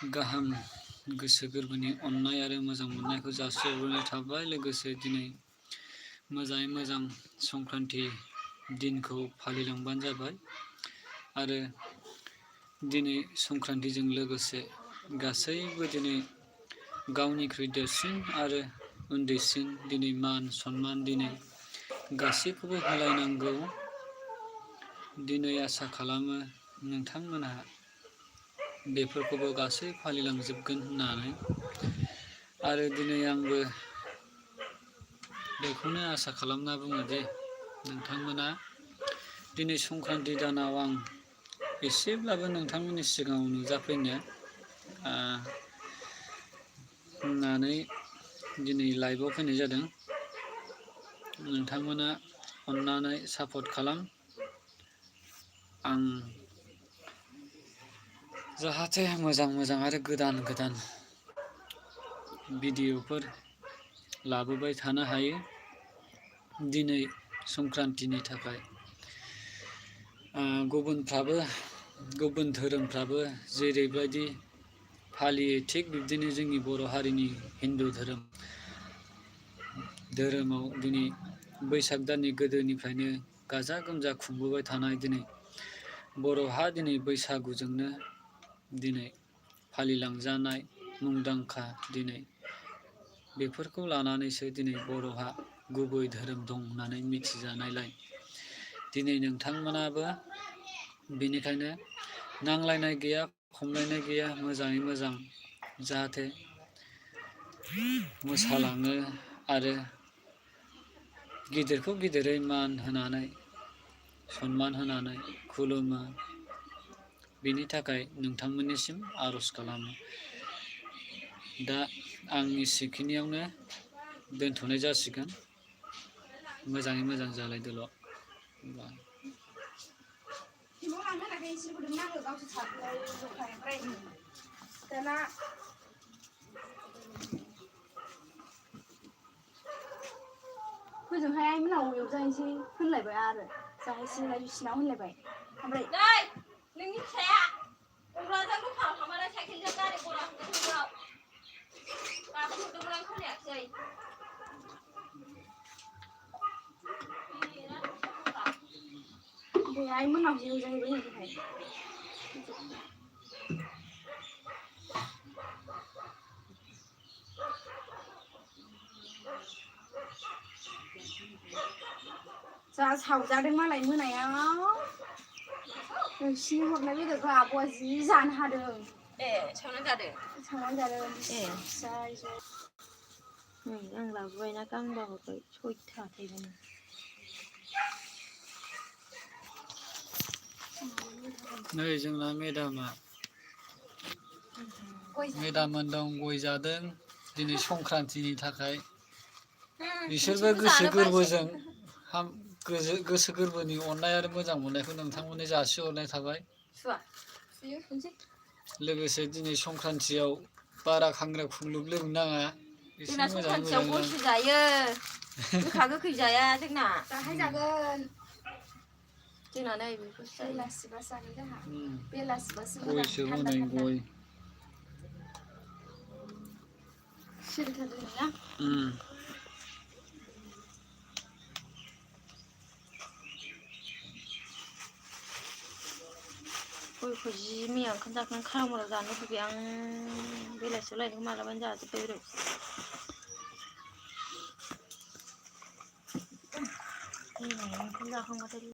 गाहाम गोसो गोरबोनि अननाय आरो मोजां मोननायखौ जासिहरनाय थाबाय। लोगोसे दिनै मोजाङै मोजां संक्रान्ति दिनखौ फालिलांबानो जाबाय आरो दिनै संक्रान्तिजों लोगोसे गासैबो दिनै गावनिख्रुइ देरसिन आरो उन्दैसिन दिनै मान सनमान दिनै गासैखौबो होलायनांगौ। दिनै आसा खालामो नोंथांमोनहा बेफोरखौबो गासै फालिलांजोबगोन होननानै आरो दिनै आंबो बेखौनो आसा खालामना बुङो जे नोंथांमोना दिनै संक्रान्ति दानाव आं एसेब्लाबो नोंथांमोननि सिगाङाव नुजाफैनो होननानै दिनै लाइभआव फैनाय जादों। नोंथांमोना अननानै सापर्ट खालाम। आं जाहाथे मोजां आरो गोदान भिडिअफोर लाबोबाय थानो हायो। दिनै संक्रान्तिनि थाखाय गुबुन धोरोमफ्राबो जेरैबायदि फालियो थिग बिब्दिनो जोंनि बर' हारिनि हिन्दु धोरोमाव दिनै बैसाग दाननि गोदोनिफ्रायनो गाजा गोमजा खुंबोबाय थानाय दिनै बर'हा दिनै बैसागुजोंनो दिनै फालिलांजानाय मुंदांखा दिनै बेफोरखौ लानानैसो दिनै बर'हा गुबै धोरोम दं होननानै मिथिजानायलाय दिनै नोंथांमोनाबो बेनिखायनो नांलायनाय गैया, खमलायनाय गैया, मोजाङै मोजां जाहाथे मोसालाङो आरो गिदिरखौ गिदिरै मान होनानै सनमान होनानै खुलुमो। बेनि थाखाय नोंथांमोननिसिम आर'ज खालामो। दा आं एसेखिनियावनो दोनथ'नाय जासिगोन। मोजाङै मोजां जालायदोल'। होजोंहाय आइमोनहा अबेयाव जाहैसै होनलायबाय आरो जाहैसैलाय बिसिनाव होनलायबाय। ओमफ्राय नोंनि फिसाया क'क्राझार दखानाव थांबालाय साइकेलजों गारि गरा होदोंमोन गाखोहरदोंमोन आं खोनायाखिसै। बे आइमोननाव ज' जाहैबाय ओमफ्राय जा सावजादों मालाय मोनायाव नोंसिनि हरनाय बेदरखौ आब'आ जि जानो हादों। सावनानै जादों? सावनानै जादों। फिसाय ज' आं लाबोबायना गांबा हरबाय 6था थाइबानि। नै जोंना मेदामा दं गय जादों दिनै संक्रान्तिनि थाखाय। बिसोरबो गोसो गोरबोनि अननाय आरो मोजां मोननायखौ नोंथांमोननो जासिहरनाय थाबाय। लोगोसे दिनै संक्रान्तियाव बारा खांग्रा खुंलुब लोंनो नाङा। जोंना संक्रान्तियाव गयसो जायो। गोखा गोखै जाया जोंना। दाहाय जागोन। जोंना नै बेखौसो जायो। बेलासिबासो जागोन जोंहा। बेलासिबासो गयसो हनै गय। सिरिथार दिनै ना? गयखौ जि मैया ओंखाम जाखांनानै खारामराव जानो लुबैबाय आं। बेलासियाव लायनायखौ मालाबानो जाजोब्बाय र'। ओंखाम जाखांबाथाय